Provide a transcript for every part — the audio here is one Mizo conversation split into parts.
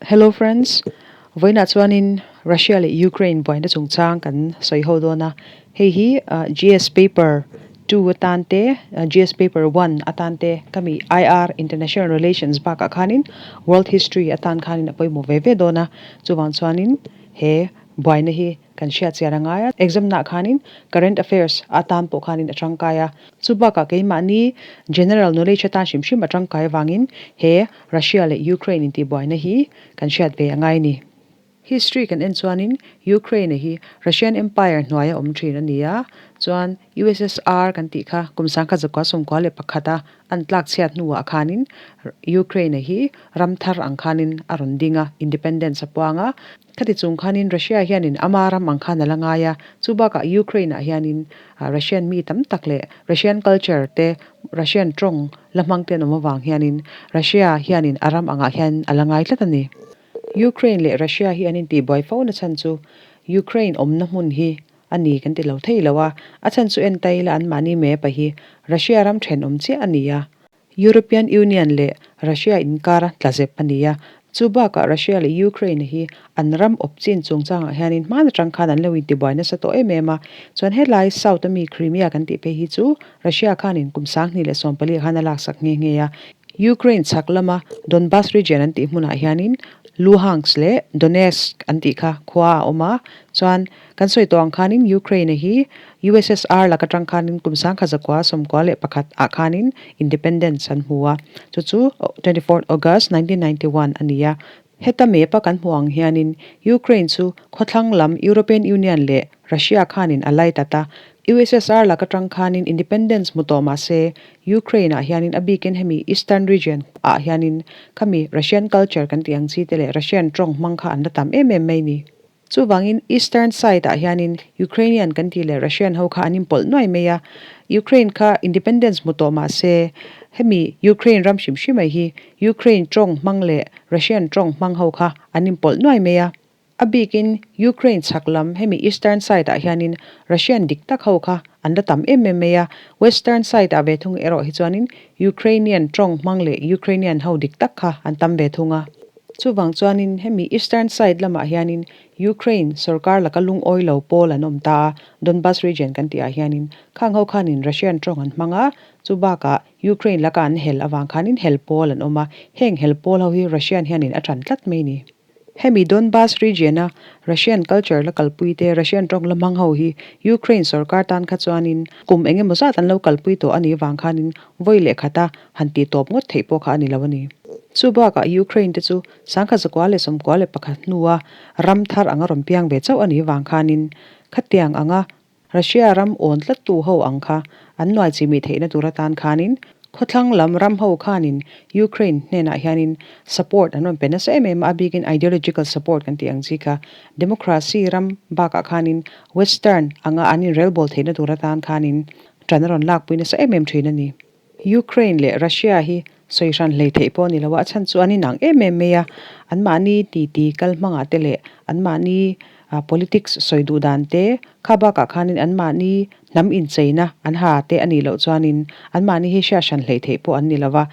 Hello friends, vawiinah chuanin Russia leh Ukraine buaina chungchang kan sawi ho dawn a, hei hi GS paper 2 atan te GS paper 1 atan te ka mi IR International Relations bakah khanin World History atan khanin a pawimawh ve ve dawn a, chuvang chuanin he buaina hi Kan hriat chian a ngai a, exam nah khanin current affairs atan pawh khanin a tangkai a. Chu bakah keimahni general knowledge atan hrim hrim a tangkai avangin he Russia leh Ukraine intihbuaina hi kan hriat ve a ngai a ni. History kan en chuanin Ukraine hi Russian Empire hnuaia awm thin a ni a, chuan USSR kan tih kha kum sangkhat zakua 91 a an tlak chhiat hnuah khanin Ukraine hi ram thar ang khanin a rawn ding a, independence a puang a. Khati chung khanin Russia hianin ama ram ang khan a la ngai a, chu bakah Ukraine-ah hianin Russian mi tam tak leh Russian culture te, Russian tawng la hmang te an awm avang hianin Russia hianin a ram angah hian a la ngai tlat a ni. Ukraine leh Russia hi an intihbuai fo na chhan chu Ukraine awmna hmun hi a ni kan ti lo thei lo a, a chhan chu entaila anmahni map a hi Russia ram thenawm chiah a ni a. European Union leh Russia inkar tla zep a ni a, chu bakah Russia leh Ukraine hi an ram awp chin chungchangah hianin hman atang khan an lo intibuai nasa tawh em em a, chuan helai South ami Crimea kan tih phei hi chu Russia khanin kum 2014 ah khan a laksak nghe nghe a. Ukraine chhak lama Donbas region an tih hmunah hianin Luhansk leh Donetsk an tih kha khua a awm a, chuan Kan sawi tawh ang khanin Ukraine hi USSR lak atang khanin kum 1991 ah khanin independence an hmu a, chu chu 24 August 1991 a ni a. Heta map a kan hmuh ang hianin Ukraine chu khawthlang lam European Union leh Russia khanin a lai tat a. USSR lak atang khanin independence hmu tawh mahse Ukraine ah hianin a bikin hemi Eastern region ah hianin khami Russian culture kan tih ang chi te leh Russian tawng hmang kha an la tam em em mai ni. Chuvangin Eastern side ah hianin Ukrainian kan tih leh Russian ho kha an inpawlh nuai mai a, Ukraine kha independence hmu tawh mah se hemi Ukraine ram hrim hrim mai hi Ukraine tawng hmang leh Russian tawng hmang ho kha an inpawlh nuai mai a. A bikin Ukraine chhak lam hemi Eastern side ah hianin Russian dik tak ho kha an la tam em em mai a, Western side ah ve thung erawh hi chuanin Ukrainian tawng hmang leh Ukrainian ho dik tak kha an tam ve thung a. Chuvang chuanin hemi Eastern side lamah hianin Ukraine sorkar laka lungawi lo pawl an awm ta a, Donbas region kan tih ah hianin khang ho khanin Russian tawng an hmang a, chu bakah Ukraine laka an hel avang khanin hel pawl an awm a, heng hel pawl ho hi Russian hianin a ṭan tlat mai ni. Hemi Donbas region a Russian culture la kalpui te, Russian tawng la hmang ho hi Ukraine sorkar tan kha chuanin kum eng emaw zat an lo kalpui tawh a nih vang khanin vawi leh khata han tih tawp ngawt theih pawh kha a ni lo a ni. Chu bakah Ukraine te chu 1991 hnua ram thar anga rawn piang ve chauh a nih vang khanin khatiang anga Russia ram awn tlattu ho ang kha an nuai chimih theihna tur atan khanin khawthlang lam ram ho khanin Ukraine hnenah hianin support an rawn pe nasa em em a, a bikin ideological support kan tih ang chi kha democracy ram bakah khanin western anga an inrelbawl theihna tur atan khanin ṭan a rawn lakpui nasa em em ṭhin a ni. Ukraine leh Russia hi sawi hran hlei theih pawh a ni lo a, a chhan chu an inang em em mai a, anmahni titi kal hmangah te leh anmahni politics sawi duh dan te kha bakah khanin anmahni hnam incheina an ha te a nih loh chuanin anmahni hi hriat hran hlei theih pawh an ni lo va.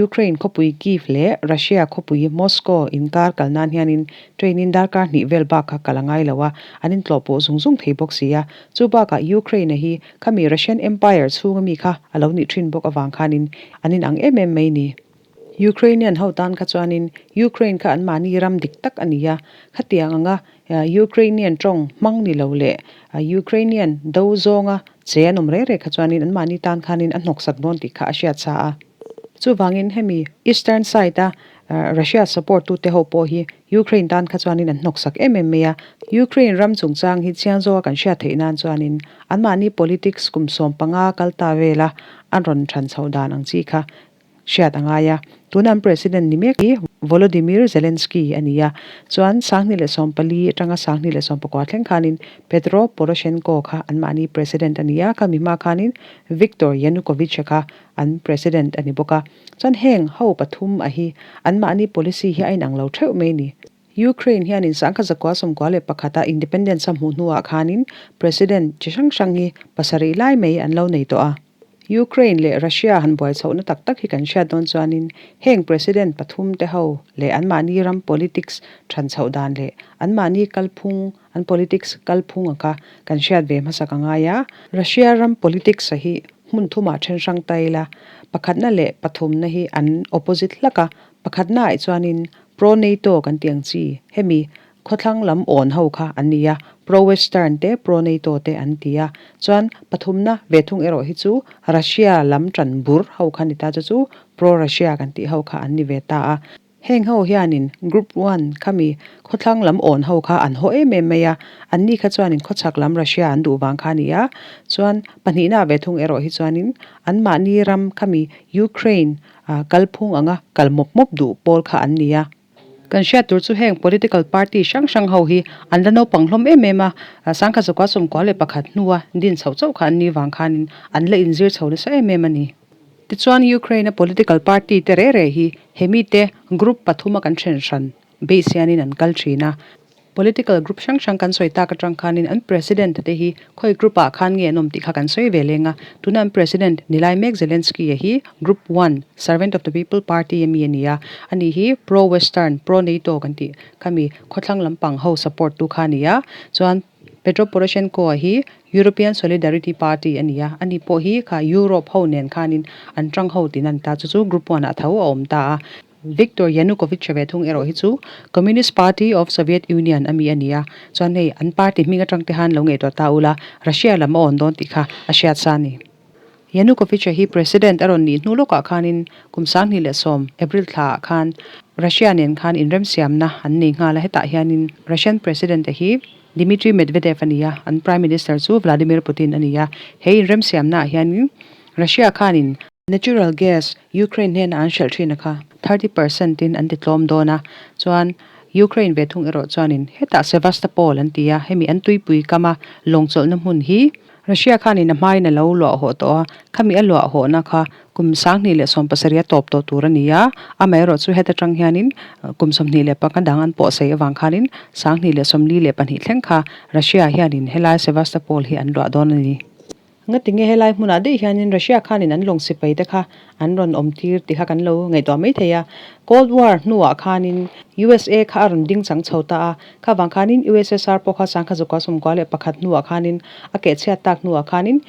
Ukraine khawpui Kyiv leh Russia khawpui Moscow inkar kal nan hianin train in darkar hnih vel bak kha kal a ngai lo a, an intlawh pawh zung zung thei bawk si a. Chu bakah Ukraine-a hi khami Russian Empire chhunga mi kha a lo nih thin bawk avang khanin an inang em em mai ni. Ukrainian ho tan kha chuanin Ukraine kha anmahni ram dik tak a ni a, khatiang anga Ukrainian tawng hmang ni lo leh Ukrainian do zawnga che an awm reng reng kha chuanin anmahni tan khanin a hnawksak dawn tih kha a hriat sa a. Chuvangin hemi Eastern side a Russia support tute ho pawh hi Ukraine tan kha chuanin an hnawksak em em mai a. Ukraine ram chungchang hi chiang zawka kan hriat theih nan chuanin anmahni politics kum 15 kal ta vela an rawn than chhoh dan ang chi kha hriat a ngai a. Tuna an President ni mek hi Volodymyr Zelensky a ni a, chuan 2014 atanga 2019 thleng khanin Petro Poroshenko kha anmahni President a ni a, khami hma khanin Viktor Yanukovych-a kha an President a ni bawk a. Chuan heng ho pathum a hi anmahni policy hi a inang lo theuh mai ni. Ukraine hianin 1991 a independence a hmuh hnuah khanin President chi hrang hrang hi pasarih lai mai an lo nei tawh a. Ukraine leh Russia han buai chhohna tak tak hi kan hriat dawn chuanin heng President pathum te ho leh anmahni ram politics than chhoh dan leh anmahni kalphung an politics kalphung a kha kan hriat ve hmasak a ngai a. Russia ram politics a hi hmun thumah then hrang ta ila, pakhatna leh pathumna hi an opposite hlak a, pakhatna ah chuanin pro-NATO kan tih ang chi hemi Khawthlang lam awn ho kha an ni a, pro-Western te, pro-NATO te an ti a. Chuan pathumna ve thung erawh hi chu Russia lam tan bur ho kha ni ta, chu chu pro-Russia kan tih ho kha an ni ve ta a. Heng ho hianin Group One khami khawthlang lam awn ho kha an haw em em mai a, anni kha chuanin khawchhak lam Russia an duh vang kha a ni a. Chuan pahnihna ve thung erawh hi chuanin anmahni ram khami Ukraine kalphung anga kal mawp mawp duh pawl kha an ni a. Kan hriat tur chu heng political party hrang hrang ho hi an la naupang hlawm em em a, sangkhat zakua 91 hnua din chhoh chauh kha an ni vang khanin an la inzir chho nasa em em a ni. Tichuan Ukraine-a political party te reh reh hi hemite group pathuma kan then hran base hianin an kal thin a. Political group hrang hrang kan sawi tak atang khanin an president te hi khawi group ah khan nge an awm tih kha kan sawi ve leng a. Tuna an president nilai mek Zelensky-a hi group one, Servant of the People party a mi a ni a. Ani hi pro-western, pro-NATO kan tih khami khawthlang lampang ho support tu kha a ni a. Chuan Petro Poroshenko-a hi European Solidarity Party a ni a. Ani pawh hi kha Europe ho nen khanin an tang ho tihna a ni ta. Chu chu group one ah tho a awm ta a. Viktor Yanukovych ve thung erawh hi chu Communist Party of Soviet Union a mi a ni a, chuan hei an party hming atang te khan lo ngaihtuah ta ula, Russia lam a awn dawn tih kha a hriat sa a ni. Yanukovych-a hi President a rawn nih hnu lawkah khanin kum 2010 April thlaah khan Russia nen khan inremsiamna an nei nghal a, hetah hianin Russian President-a hi Dmitry Medvedev a ni a, an Prime Minister chu Vladimir Putin a ni a, he inremsiamnaah hianin Russia khanin Natural gas Ukraine hnena an hrelh thin a kha 30% in an ti tlawm dawn a, chuan Ukraine ve thung erawh chuanin hetah Sevastopol an ti a, hemi an tuipui kama lawng chawlhna hmun hi Russia khanin a hmain a lo luah hawh tawh a, khami a luah hawhna kha kum 2017 a tawp tawh tur a ni a, amaherawh chu heta tang hianin kum 21 dang an pawh sei avang khanin 2042 thleng kha Russia hianin helai Sevastopol hi an luah dawn a ni. Ngati nge helai hmunah daih hianin Russia khanin an lawng sipai te kha an rawn awm tir tih kha kan lo ngaihtuah mai thei a. Cold War hnuah khanin USA kha a rawn ding chang chho ta a, kha vang khanin USSR pawh kha 1991 hnuah khanin a kehchhiat tak hnuah khanin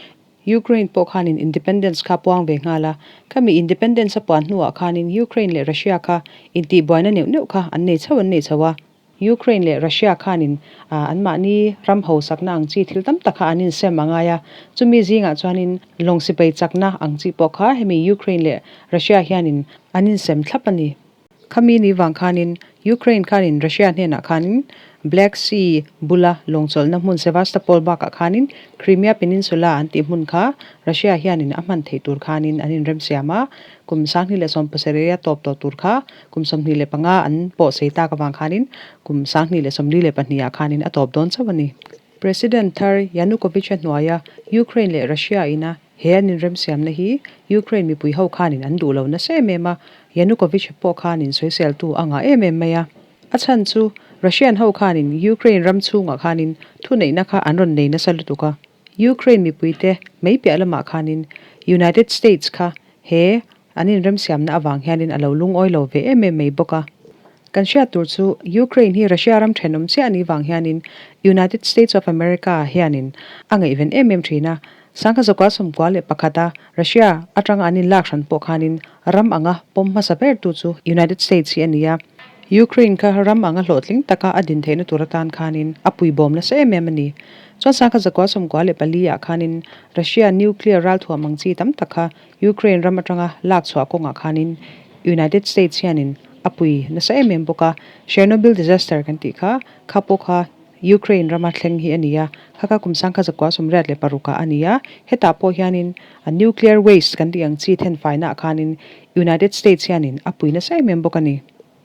Ukraine pawh khanin independence kha puang ve nghal a. Khami independence a puan hnuah khanin Ukraine leh Russia kha intihbuaina neuh neuh kha an nei chho an nei chho a. Ukraine leh Russia khanin anmahni ram hausakna ang chi thil tam tak kha an insem a ngai a, chumi zingah chuanin lawng sipai chakna ang chi pawh kha hemi Ukraine leh Russia hianin an insem thlap a ni. Khami ni vang khanin Ukraine khanin Russia hnenah khanin Black Sea bula lawng chawlhna hmun Sevastopol bakah khanin Crimea Peninsula an tih hmun kha Russia hianin a hman theih tur khanin an inremsiam a, kum 2017 a tawp tawh tur kha Kum 25 an pawh sei tak avang khanin kum 2042 ah khanin a tawp dawn chauh a ni. President thar Yanukovych-a hnuaia Ukraine leh Russia ina he an inremsiamna hi Ukraine mipui ho khanin an duh lo nasa em em a, Yanukovych pawh khanin sawiseltu a ngah em em mai a. A chhan chu Russian ho khanin Ukraine ram chhungah khanin thuneihna kha an rawn nei nasa lutuk a, Ukraine mipuite mai piah lamah khanin United States kha he An inremsiamna avang hianin a lo lungawi lo ve em em mai bawk a. Kan hriat tur chu Ukraine hi Russia ram thenawm chiah a nih vang hianin United States of America hianin a ngaihven em em thin a. 1991 a Russia atanga an inlak hran pawh khanin ram anga pawm hmasa bertu chu United States hi a ni a. Ukraine kha ram anga hlawhtling taka a din theihna tur atan khanin a puibawm nasa em em a ni. Chuan 1994 ah khanin Russia nuclear ralthuam ang chi tam tak kha Ukraine ram atanga lak chhuah kawngah khanin United States hianin a pui nasa em em bawk a, Chernobyl disaster kan tih kha, kha pawh kha Ukraine rama thleng hi a ni a, kha kha kum 1986 ah a ni a, hetah pawh hianin a nuclear waste kan tih ang chi thenfainaah khanin United States hianin a pui nasa em em bawk a ni.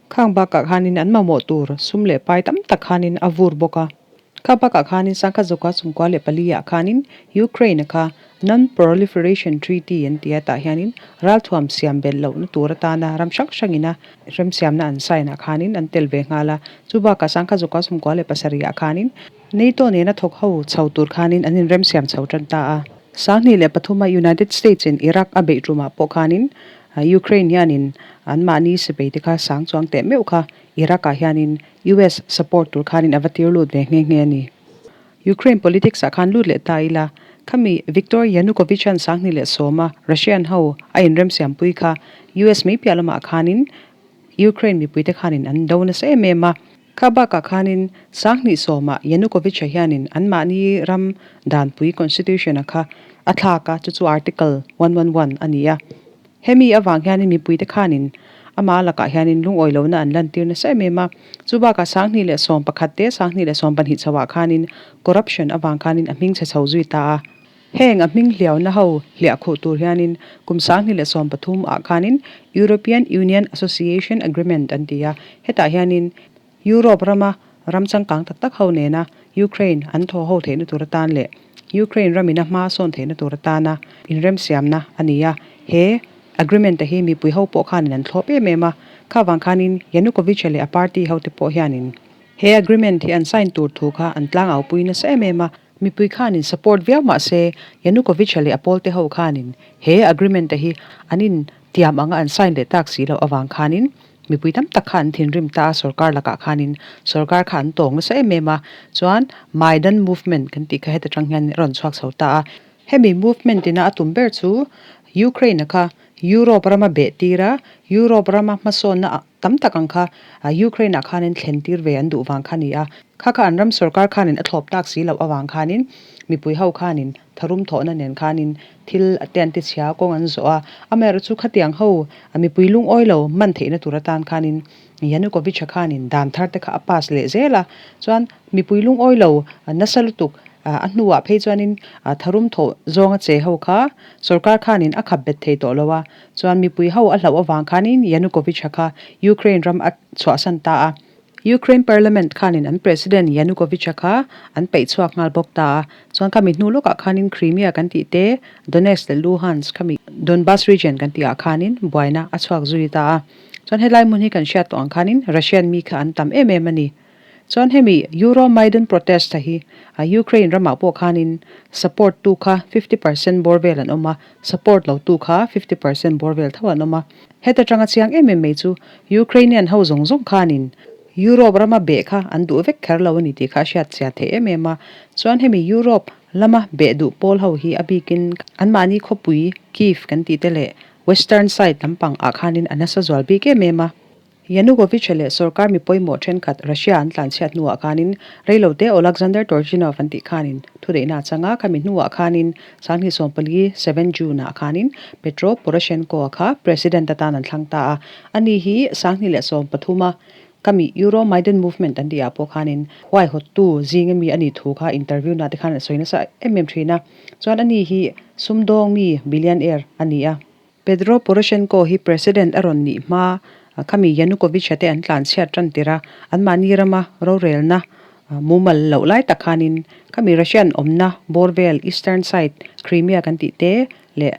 Khang bakah khanin an mamawh tur sum leh pai tam tak khanin a vur bawk a. Kha bakah khanin 1994 ah khanin Ukraine-a kha Non-Proliferation Treaty an ti a, tah hianin ralthuam siam belh lohna tur atana ram hrang hrangina remsiamna an sign ah khanin an tel ve nghal a. Chu bakah 1997 ah khanin NATO nena thawk ho chho tur khanin an inremsiam chho tan ta a. 23 a United States in Iraq a beih tumah pawh khanin Ukraine hianin anmahni sipai te kha sang chuang teh meuh kha Iraq ah hianin US support tur khanin a va tir lut ve nghe nghe a ni. Ukraine politics ah khan lut leh ta ila, khami Viktor Yanukovych an 2010 a Russian ho a inremsiampui kha US mai piah lamah khanin Ukraine mipuite khanin an do nasa em em a. Kha bakah khanin 2010 ah Yanukovych-a hianin anmahni ram danpui constitution-a kha a thlak a, chu chu Article 111 a ni a. Hemi avang hianin mipuite khanin amah lakah hianin lungawi lohna an lantir nasa em em a. Chu bakah 2011 te 2012 chhoah khanin corruption avang khanin a hming chhe chho zui ta a. Heng a hming hliauna ho hliah khuh tur hianin kum 2013 ah khanin European Union Association Agreement an ti a, hetah hianin Europe rama ram changkang tak tak ho nena Ukraine an thaw ho theihna tur atan leh Ukraine ramina hma sawn theihna tur atana inremsiamna a ni a. He agreement te hi mipui ho pawh khanin an thlawp em em a, kha vang khanin Yanukovych-a leh a party ho te pawh hianin he agreement hi an sign tur thu kha an tlangaupui nasa em em a. Mipui khanin support viau mah se, Yanukovych-a leh a pawlte ho khanin he agreement te hi an in tiam anga an sign leh tak si loh avang khanin mipui tam tak kha an thinrim ta a, sorkar lakah khanin sorkar kha an tawng nasa em em a. Chuan Maidan movement kan tih kha heta tang hian a rawn chhuak chho ta a. Hemi movement ina a tum ber chu Ukraine-a kha Europe rama beh tir a, Europe rama hmasawnna tam tak ang kha Ukraine-ah khanin thlen tir ve an duh vang kha a ni a. Kha kha an ram sorkar khanin a thlawp tak si loh avang khanin mipui ho khanin tharum thawhna nen khanin thil te an tichhia a, kawng an zawh a. Amaherawhchu chu khatiang ho mipui lungawi lo man theihna tur atan khanin Yanukovych-a khanin dan thar te kha a pass leh zel a. Chuan mipui lungawi lo nasa lutuk a hnuah phei chuanin tharum thawh zawnga che ho kha sorkar khanin a khap bet thei tawh lo a. Chuan mipui ho a hlauh avang khanin Yanukovych-a kha Ukraine ram a chhuahsan ta a. Ukraine Parliament khanin an President Yanukovych-a kha an peih chhuak nghal bawk ta a. Chuan khami hnu lawkah khanin Crimea kan tih te, Donetsk leh Luhansk khami Donbas region kan tihah khanin buaina a chhuak zui ta a. Chuan helai hmun hi kan hriat tawh ang khanin Russian mi kha an tam em em a ni. Chuan hemi Euro Maidan protest a hi Ukraine ramah pawh khanin support tu kha 50% bawr vel an awm a, support lo tu kha 50% bawr vel tho an awm a. Heta tanga chiang em em mai chu Ukrainian ho zawng zawng khanin Europe rama beh kha an duh vek kher lo a ni tih kha a hriat chian theih em em a. Chuan hemi Europe lama beh duh pawl ho hi a bikin anmahni khawpui Kyiv kan tih te leh Western side lampang ah khanin a nasa zual bik em em a. Yanukovych-a leh sorkar mi pawimawh thenkhat Russia an tlanchhiat hnuah khanin reilote Oleksandr Turchynov an tih khanin thuneihna a chang a, khami hnuah khanin 2014 7 June-ah khanin Petro Poroshenko-a kha President atan an thlang ta a. Ani hi 2013 a khami Euromaidan movement an tihah pawh khanin huaihawttu zinga mi a nih thu kha interview-na te khan a sawi nasa em em thin a. Chuan ani hi sumdawng mi billionaire a ni a. Petro Poroshenko hi President a rawn nih hma khami Yanukovych-a te an tlanchhiat tan tir a, anmahni rama rorelna mumal loh lai tak khanin khami Russian awmna bawr vel Eastern side Crimea kan tih te leh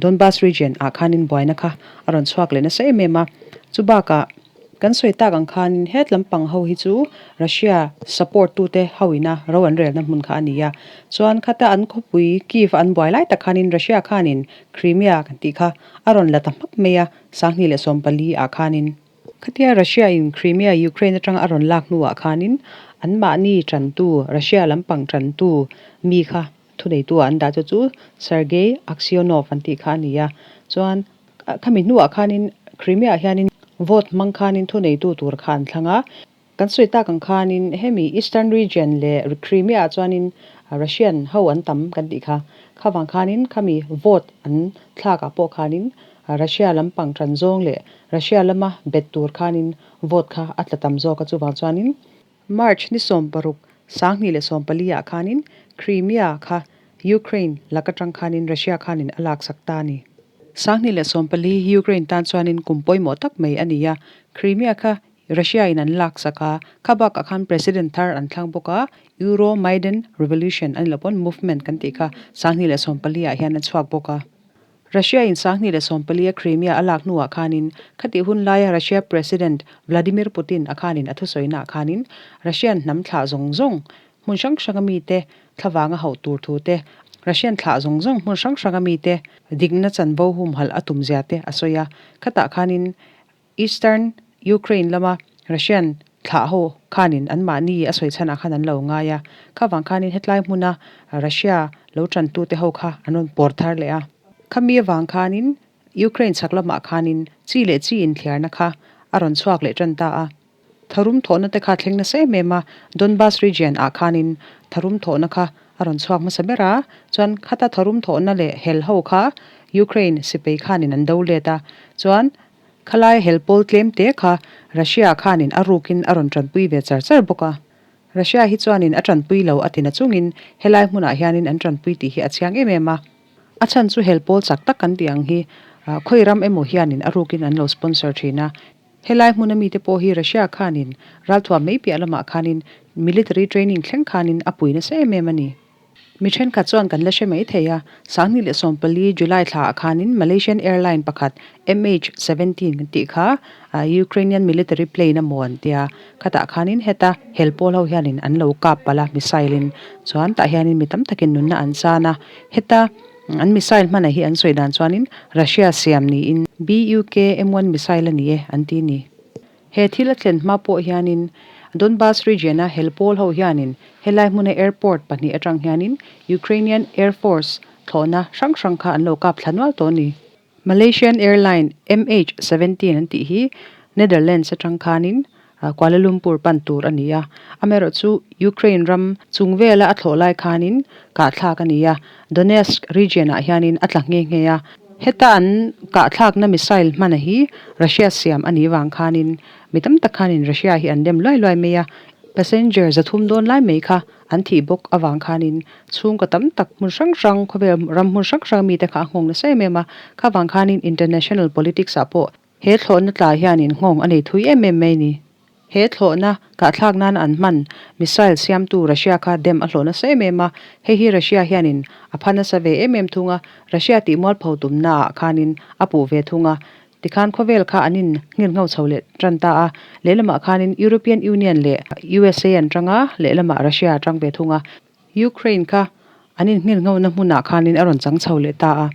Donbas region ah khanin buaina kha a rawn chhuak leh nasa em em a. Chu bakah Kan sawi tak ang khanin het lampang ho hi chu Russia support tute ho ina ro an relna hmun kha a ni a. Chuan khata an khawpui Kyiv a an buai lai tak khanin Russia khanin Crimea kan tih kha a rawn la ta hmak mai a, 2014 ah khanin. Khatia Russia in Crimea Ukraine atanga a rawn lak hnuah khanin anmahni tantu Russia lampang tantu mi kha thuneitu ah an dah chu chu Sergei Aksyonov an tih kha a ni a. Chuan Khami hnuah khanin Crimea ah hianin vote hmang khanin thuneitu tur kha an thlang a. Kan sawi tak ang khanin hemi Eastern Region leh Crimea ah chuanin Russian ho an tam kan tih kha. Kha vang khanin khami vote an thlak ah pawh khanin Russia lampang tan zawng leh Russia lama bet tur khanin vote kha a tla tam zawk a chuvang chuanin March ni 16, 2014 ah khanin Crimea kha Ukraine lak atang khanin Russia khanin a laksak ta a ni. 2014 hi Ukraine tan chuanin kum pawimawh tak mai a ni a, Crimea kha Russia in an laksak a, kha bakah khan President thar an thlang bawk a, Euro Maidan Revolution a ni lo pawn movement kan tih kha 2014 ah hian a chhuak bawk a. Russia in 2014 a Crimea a lak hnuah khanin khatih hun laia Russia President Vladimir Putin a khanin a thusawi naah khanin Russian hnam thlah zawng zawng hmun hrang hranga mite thlavanga hauh tur thu te, Russian thlah zawng zawng hmun hrang hranga mite dikna chanvo humhalh a tum zia te a sawi a. Khatah khanin Eastern Ukraine lama Russian thlah ho khanin anmahni a sawi chhanah khan an lo ngai a. Kha vang khanin hetlai hmuna Russia lo tantute ho kha an rawn pawr thar leh a. Khami avang khanin Ukraine chhak lamah khanin chi leh chi inthliarna kha a rawn chhuak leh tan ta a. Tharum thawhna te kha thleng nasa em em a, Donbas region ah khanin tharum thawhna kha a rawn chhuak hmasa ber a, chuan khata tharum thawhna leh hel ho kha Ukraine sipei khanin an do let a, chuan khalai hel pawl tlem te kha Russia khanin a rukin a rawn tanpui ve char char bawk a. Russia hi chuanin a tanpui lo a ti na chungin helai hmunah hianin an tanpui tih hi a chiang em em a. A chhan chu hel pawl chak tak kan tih ang hi khawi ram emaw hianin a rukin an lo sponsor thin a. Helai hmuna mite pawh hi Russia khanin ralthuam mai piah lamah khanin military training thleng khanin a pui nasa em em a ni. Mi thenkhat chuan kan la hre mai thei a, 2014 July thlaah khanin Malaysian airline pakhat MH 17 kan tih kha Ukrainian military plane a maw an tia, khatah khanin heta hel pawl ho hianin an lo kap palh a missile in chuan tah hianin mi tam takin nunna an chan a, heta An missile hmana hi an sawi dan chuanin Russia siam niin BUK M1 missile a ni e an ti ni. He thil a thlen hma pawh hianin Donbas region-a hel pawl ho hianin helai hmuna airport pahnih atang hianin Ukrainian Air Force thlawhna hrang hrang kha an lo kap thla nual tawh a ni. Malaysian Airline MH 17 an tih hi Netherlands atang khanin Kuala Lumpur pan tur a ni a, amaherawh chu Ukraine ram chung vela a thlawh lai khanin kahthlak a ni a, Donetsk region ah hianin a tla nghe nghe a. Heta an kahthlakna missile hmana hi Russia siam a nih vang khanin mi tam tak khanin Russia hi an dem luai luai mai a, passenger 300 dawn lai mai kha an thih bawk avang khanin chhungkaw tam tak hmun hrang hrang khawvel ram hmun hrang hrang mite kha a nghawng nasa em em a, kha vang khanin international politics ah pawh He thlawhna tla hianin nghawng a nei thui em em mai ni. He thlawhna kahthlak nana an hman missile siamtu Russia kha dem a hlawh nasa em em a, hei hi Russia hianin a pha nasa ve em em thung a, Russia tih mualpho tumnaah khanin a puh ve thung a. Tikhan khawvel kha an in nghirngho chho leh tan ta a, lehlamah khanin European Union leh USA an tang a, lehlamah Russia a tang ve thung a. Ukraine kha an in nghirnghona hmunah khanin a rawn chang chho leh ta a.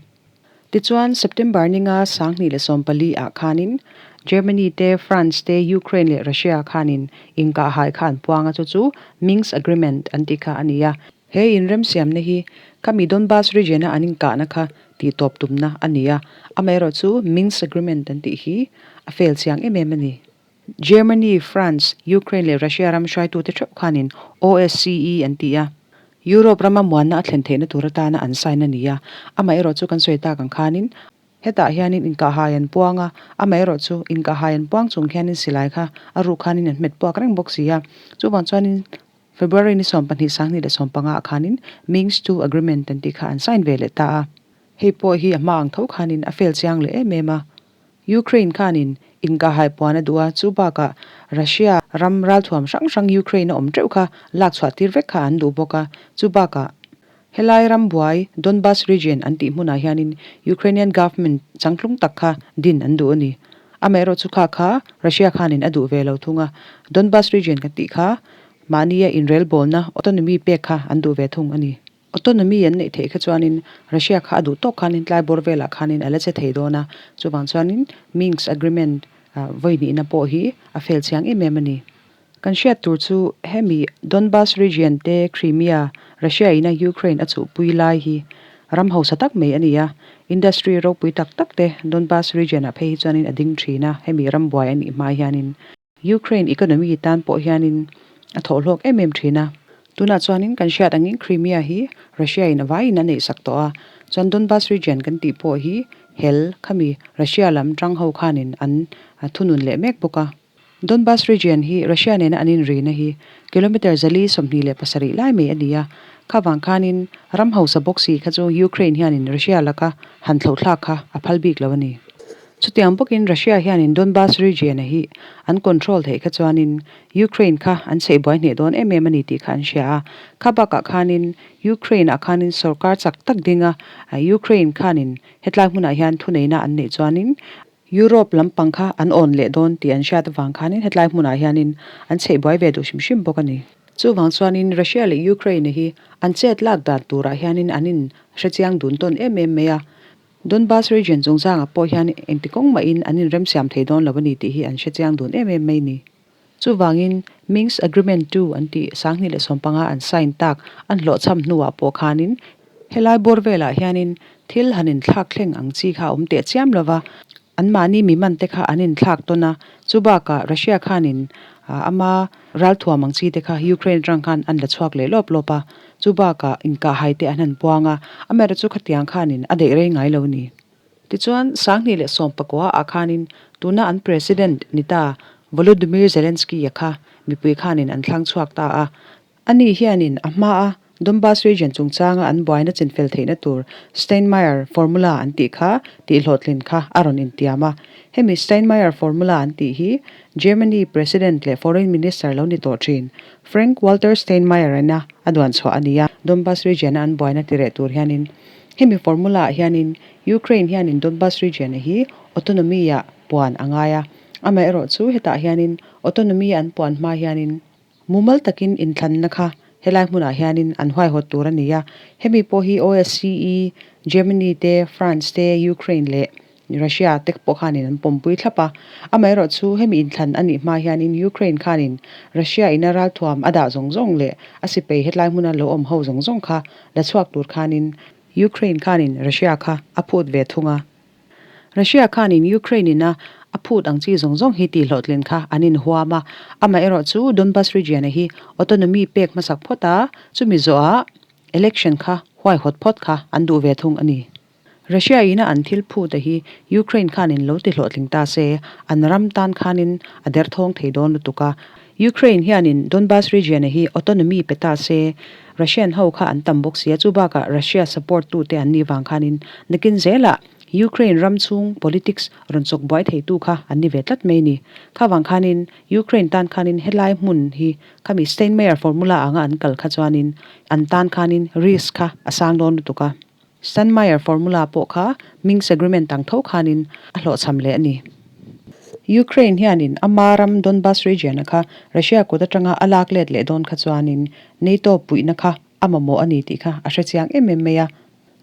Tichuan, September ninga 2014 ah khanin Germany te, France te, Ukraine leh Russia khanin inkahhai kha an puang a, chu chu Minsk Agreement an tih kha a ni a. He inremsiamna hi khami Donbas region a an inkahna kha tihtawp tumna a ni a, amaherawhchu Minsk Agreement an tih hi a fail chiang em em a ni. Germany, France, Ukraine leh Russia ram hruaitute theuh khanin OSCE an ti a, Europe rama muanna a thlen theihna tur atana an sign a ni a. Amaherawh chu kan sawi tak ang khanin hetah hianin inkahhai an puang a, amaherawh chu inkahhai an puang chung hianin silai kha a ruk khanin an hmet puak reng bawk si a. Chuvang chuanin February ni 12 2015 ah khanin Minsk II Agreement an tih kha an sign ve leh ta a. Hei pawh hi a hma ang tho khanin a fail chiang leh em em a. Ukraine khanin inkahhai puan a duh a, chu bakah Russia ram ralthuam hrang hrang Ukraine a awm teuh kha lak chhuah tir vek kha an duh bawk a, chu bakah helai ram buai Donbas region an tih hmunah hianin Ukrainian government changtlung tak kha din an duh a ni. Amaherawh chu kha kha Russia khanin a duh ve lo thung a, Donbas region kan tih kha mahnia inrelbawlna autonomy pek kha an duh ve thung a ni. Autonomy an neih theih kha chuanin Russia kha a duh tawk khanin tlai bawr velah khanin a la che thei dawn a, chuvang chuanin Minsk Agreement vawi hnihna pawh hi a fail chiang em em a ni. Kan hriat tur chu hemi Donbas region te Crimea, Russia ina Ukraine a chuhpui lai hi ram hausa tak mai a ni a, industry ropui tak tak te Donbas region ah phei hi chuanin a ding thin a, hemi ram buai a nih hma hianin. Ukraine economy tan pawh hianin a thawhhlawk em em thin a. Tunah chuanin kan hriat angin Crimea hi Russia in a vaiin a neihsak tawh a, chuan Donbas region kan tih pawh hi hel khami Russia lam tang ho khanin an thunun leh mek bawk a. Donbas region hi Russia nena an inrina hi kilometre 427 lai mai a ni a, kha vang khanin ram hausa bawk si kha chu Ukraine hianin Russia laka han thlauhthlak kha a phal bik lo a ni. Chutiang bawkin Russia hianin Donbas region a hi an control theih kha chuanin Ukraine kha an chheihbuai hneh dawn em em a ni tih kha an hria a. Kha bakah khanin Ukraine ah khanin sorkar chak tak ding a, Ukraine khanin hetlai hmunah hian thuneihna an neih chuanin Europe lampang kha an awn leh dawn tih an hriat avang khanin hetlai hmunah hianin an chheihbuai ve duh hrim hrim bawk a ni. Chuvang chuanin Russia leh Ukraine hi an chet lak dan turah hianin an in hrechiang dun tawn em em mai a. Donbas region chungchangah pawh hian engti kawng mahin an inremsiam thei dawn lo a ni tih hi an hrechiang dun em em mai ni. Chuvangin Minsk Agreement ii an tih 2015 an sign tak an hlawhchham hnuah pawh khanin helai bawr velah hianin thil han inthlak thleng ang chi kha a awm teh chiam lo va, Anmahni mi man te kha an inthlak tawn a, chu bakah Russia khanin ama ralthuam ang chi te kha Ukraine atang khan an la chhuak leh lawp lawp a, chu bakah inkahhai te an han puang a, amaherawhchu chu khatiang khanin a daih rei ngai lo a ni. Tichuan, 2019 ah khanin tuna an President ni ta Volodymyr Zelensky-a kha mipui khanin an thlang chhuak ta a, Ani hianin a hmaa Donbas region chungchanga an buaina chinfel theihna tur Steinmeier formula an tih kha tihhlawhtlin kha a rawn intiam a. Hemi Steinmeier formula an tih hi Germany President leh Foreign Minister lo ni tawh thin Frank Walter Steinmeier ina a duan chhuah a ni a. Donbas region a an buaina tireh tur hianin hemi formula ah hianin Ukraine hianin Donbas region hi autonomy ah puan a ngai a. Amaherawhchu hetah hianin autonomy an puan hma hianin Mumal takin inthlanna kha helai hmunah hianin an huaihawt tur a ni a, hemi pawh hi OSCE, Germany te, France te, Ukraine leh Russia te pawh khanin an pawmpui thlap a. Amaherawhchu hemi inthlan a nih hma hianin Ukraine khanin Russia ina ralthuam a dah zawng zawng leh a sipei hetlai hmuna lo awm ho zawng zawng kha la chhuak tur khanin Ukraine khanin Russia kha a phut ve thung a. Russia khanin Ukraine in a a phut ang chi zawng zawng hi tihhlawhtlin kha an inhuam a, amaherawhchu Donbas region-a hi autonomy pek hmasak phawt a, chumi zawhah election kha huaihawt phawt kha an duh ve thung a ni. Russia in a an thil phut a hi Ukraine khanin lo tihlawhtling ta se, an ram tan khanin a derthawng thei dawn lutuk a. Ukraine hianin Donbas region-a hi autonomy pe ta se, Russian ho kha an tam bawk sia, chu bakah Russia support tute an nih vang khanin nakin zelah Ukraine ram chhung politics rawn chawk buai theitu kha an ni ve tlat mai ni. Kha vang khanin Ukraine tan khanin helai hmun hi khami Steinmeier formula anga an kal kha chuanin an tan khanin risk kha a sang dawn lutuk a. Steinmeier formula pawh kha Minsk agreement ang tho khanin a hlawhchham leh a ni. Ukraine hianin ama ram Donbas region-a kha Russia kut atanga a lak let leh dawn kha chuanin NATO puihna kha a mamawh a ni tih kha a hrechiang em em mai a.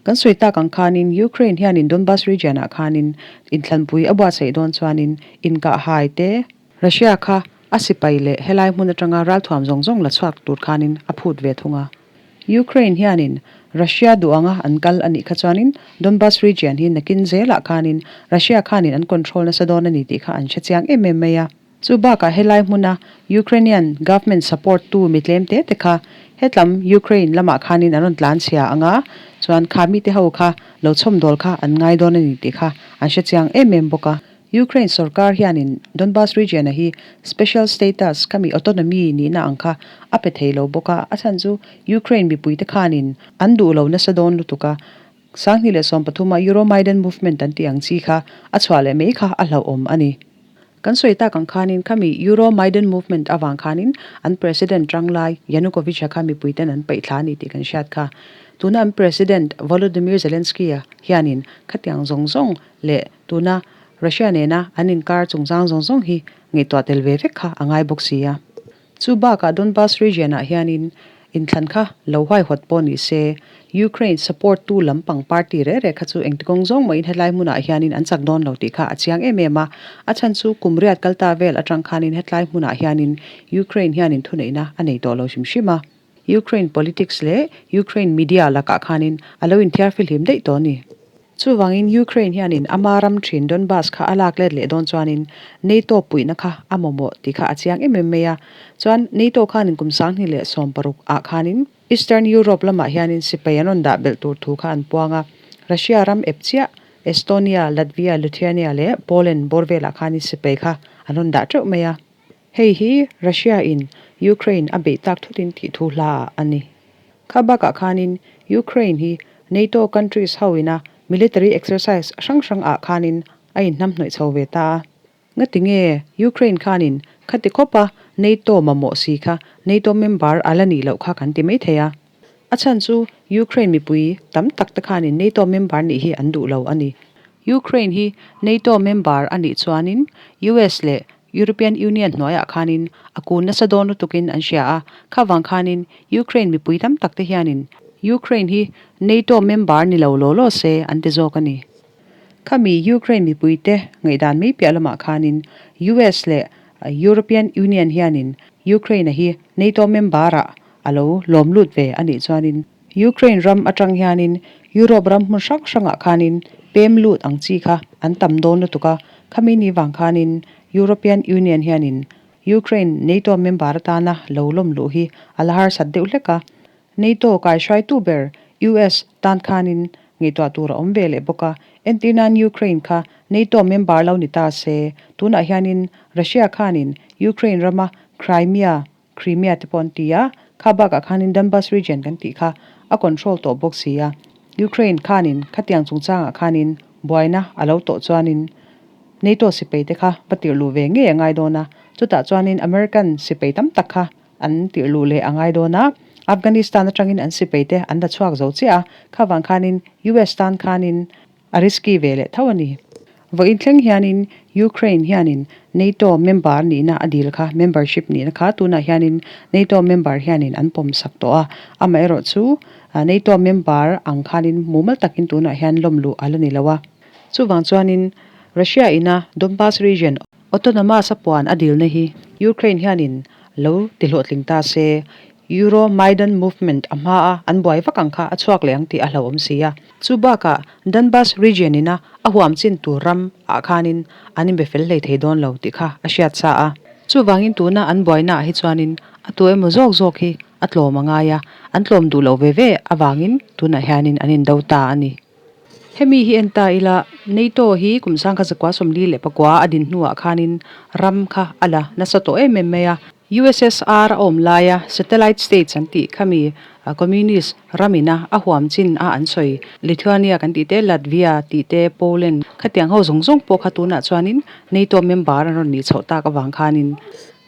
Kan sawi tak ang khanin Ukraine hianin Donbas region-ah khanin inthlanpui a buatsaih dawn chuanin inkahhai te, Russia kha a sipai leh helai hmun atanga ralthuam zawng zawng la chhuak tur khanin a phut ve thung a. Ukraine hianin Russia duh anga an kal a nih kha chuanin Donbas region hi nakin zelah khanin Russia khanin an control nasa dawn a ni tih kha an hre chiang em em mai a. Chu bakah helai hmuna Ukrainian government support tu mi tlem te te kha hetlam Ukraine lamah khanin an rawn tlan chhia anga chuan kha mite ho kha lo chhawmdawl kha an ngai dawn a ni tih kha an hre chiang em em bawk a. Ukraine sorkar hianin Donbas region-a hi special status khami autonomy nihna ang kha a pe thei lo bawk a, a chhan chu Ukraine mipuite khanin an duh lo nasa dawn lutuk a, 2013 a Euromaidan movement an tih ang chi kha a chhuah leh mai kha a hlauhawm a ni. Kan sawi tak ang khanin khami Euromaidan movement avang khanin an president ranglai Yanukovych-a kha mipuiten an paih thla a ni tih kan hriat kha. Tuna an president Volodymyr Zelensky-a hianin khatiang zawng zawng leh Tuna Russia nena an inkar chungchang zawng zawng hi ngaihtuah tel ve vek kha a ngai bawk si a. Chu bakah Donbas region ah hianin inthlan kha lo huaihawt pawh ni se, Ukraine support tu lampang party reh reh kha chu engtikawng zawng mahin hetlai hmunah hianin an chak dawn lo tih kha a chiang em em a. A chhan chu kum riat kal ta vel atang khanin hetlai hmunah hianin Ukraine hianin thuneihna a nei tawh lo hrim hrim a. Ukraine politics leh Ukraine media lakah khanin a lo inthiar fihlim daih tawh a ni. Chuvangin Ukraine hianin ama ram thin Donbas kha a lak let leh dawn chuanin NATO puihna kha a mamawh tih kha a chiang em em mai a. Chuan NATO khanin kum 2016 ah khanin Eastern Europe lamah hianin sipai an rawn dah belh tur thu kha an puang a. Russia ram ep chiah Estonia, Latvia, Lithuania leh Poland bawr velah khanin sipai kha an rawn dah teuh mai a. Hei hi Russia in Ukraine a beih tak thutin tih thu hla ah a ni. Kha bakah khanin Ukraine hi NATO countries ho ina military exercise hrang hrang ah khanin a inhnamhnawih chho ve ta a. Ngati nge Ukraine khanin khati khawpa NATO mamawh si kha NATO member a la nih loh kha kan ti mai thei a. A chhan chu Ukraine mipui tam tak te khanin NATO member nih hi an duh lo a ni. Ukraine hi NATO member a nih chuanin US leh. European Union hnuaiah khanin a kun nasa dawn lutukin an hria a, kha vang khanin Ukraine mipui tam tak te hianin Ukraine hi NATO member ni lo law law se an ti zawk a ni. Khami Ukraine mipuite ngaihdan mai piah lamah khanin US leh European Union hianin Ukraine-a hi NATO member-ah a lo lawm lut ve a nih chuanin Ukraine ram atang hianin Europe ram hmun hrang hrangah khanin pem lut ang chi kha an tam dawn lutuk a, khami ni vang khanin European Union hianin Ukraine NATO member atana lo lawm luh hi a la harsat deuh hlek a, NATO kaihruaitu ber US tan khanin ngaihtuah tur a awm ve leh bawk a, entirnan Ukraine kha NATO member lo ni ta se, tunah hianin Russia khanin Ukraine rama Crimea, Crimea te pawh an ti a, kha bakah khanin Donbas region kan tih kha a control tawh bawk si a, Ukraine khanin khatiang chungchangah khanin buaina a lo tawh chuanin NATO sipai te kha va tirh luh ve ngei a ngai dawn a, chutah chuanin American sipai tam tak kha an tirh luh leh a ngai dawn a, Afghanistan atangin an sipai te an la chhuak zo chiah a, kha vang khanin US tan khanin a risky ve leh tho a ni. Vawiin thleng hianin Ukraine hianin NATO member nihna a dil kha, membership nihna kha tunah hianin NATO member hianin an pawm sak tawh a, amaherawh chu NATO member ang khanin mumal takin tunah hian lawm luh a la ni lo a. Chuvang chuanin Russia ina Donbas region Autonomous a puan a dilna hi Ukraine hianin lo tihlawhtling ta se, Euro Maidan movement a hma a an buai vak ang kha a chhuak leh ang tih a hlauhawm si a. Chu bakah Donbas region ina a huam chin tur ram ah khanin an inbe fel hlei thei dawn lo tih kha a hriat sa a. Chuvangin tuna an buaina ah hi chuanin a tu emaw zawk zawk hi a tlawm a ngai a, an tlawm duh loh ve ve avangin tunah hianin an indo ta a ni. Hemi hi en ta ila, NATO hi kum sangkhat zakua 44 a din hnuah khanin ram kha a la nasa tawh em em mai a. USSR a awm laia satellite states an tih khami communist ramina a huam chin a an sawi Lithuania kan tih te, Latvia tih te, Poland khatiang ho zawng zawng pawh kha tunah chuanin NATO member an rawn nih chhoh tak avang khanin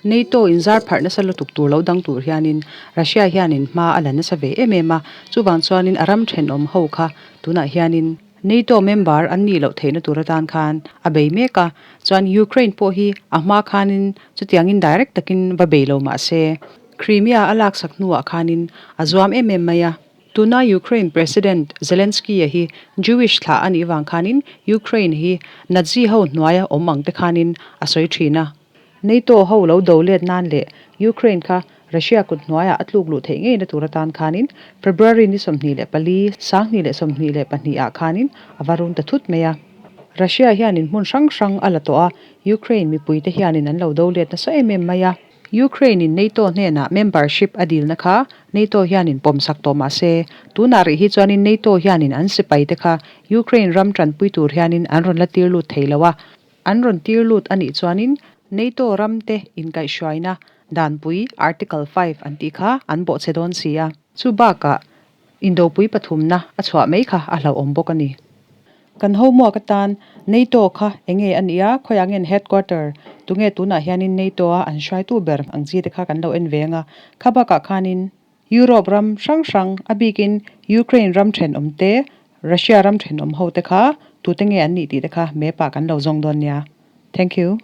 NATO inzar pharh nasa lutuk tur lo dang tur hianin Russia hianin hma a la nasa ve em em a, chuvang chuanin a ram thenawm ho kha tunah hianin NATO member an nih loh theihna tur atan khan a bei mek a, chuan Ukraine pawh hi a hma khanin chutiangin direct takin va bei lo mah se Crimea a laksak hnuah khanin a zuam em em mai a. Tuna Ukraine President Zelensky-a hi Jewish thlah a nih vang khanin Ukraine hi Nazi ho hnuaia awm ang te khanin a sawi thin a. NATO ho lo do let nan leh Ukraine kha Russia kut hnuaiah a tluk luh theih ngeina tur atan khanin February ni 24, 2022 ah khanin a va run ta thut mai a. Russia hianin hmun hrang hrang a la tawh a, Ukraine mipuite hianin an lo do let nasa em em mai a. Ukraine in NATO hnenah membership a dilna kha NATO hianin pawmsak tawh mah se, tunah rih hi chuanin NATO hianin an sipaite kha Ukraine ram tanpui tur hianin an rawn la tir lut thei lo a. An rawn tir lut a nih chuanin NATO ramte inkaihhruaina danpui Article 5 an tih kha an bawhchhe dawn si a. Chu bakah indopui pathumna a chhuah mai kha a hlauhawm bawk a ni. Kan homework atan NATO kha enge a nih a, khawiah nge an headquarter, tunge tunah hianin NATO a an hruaitu ber ang chi te kha kan lo en ve ang a. Kha bakah khanin Europe ram hrang hrang, a bikin Ukraine ram thenawm te, Russia ram thenawm ho te kha tute nge an nih tih te kha map ah kan lo zawng dawn nia. Thank you.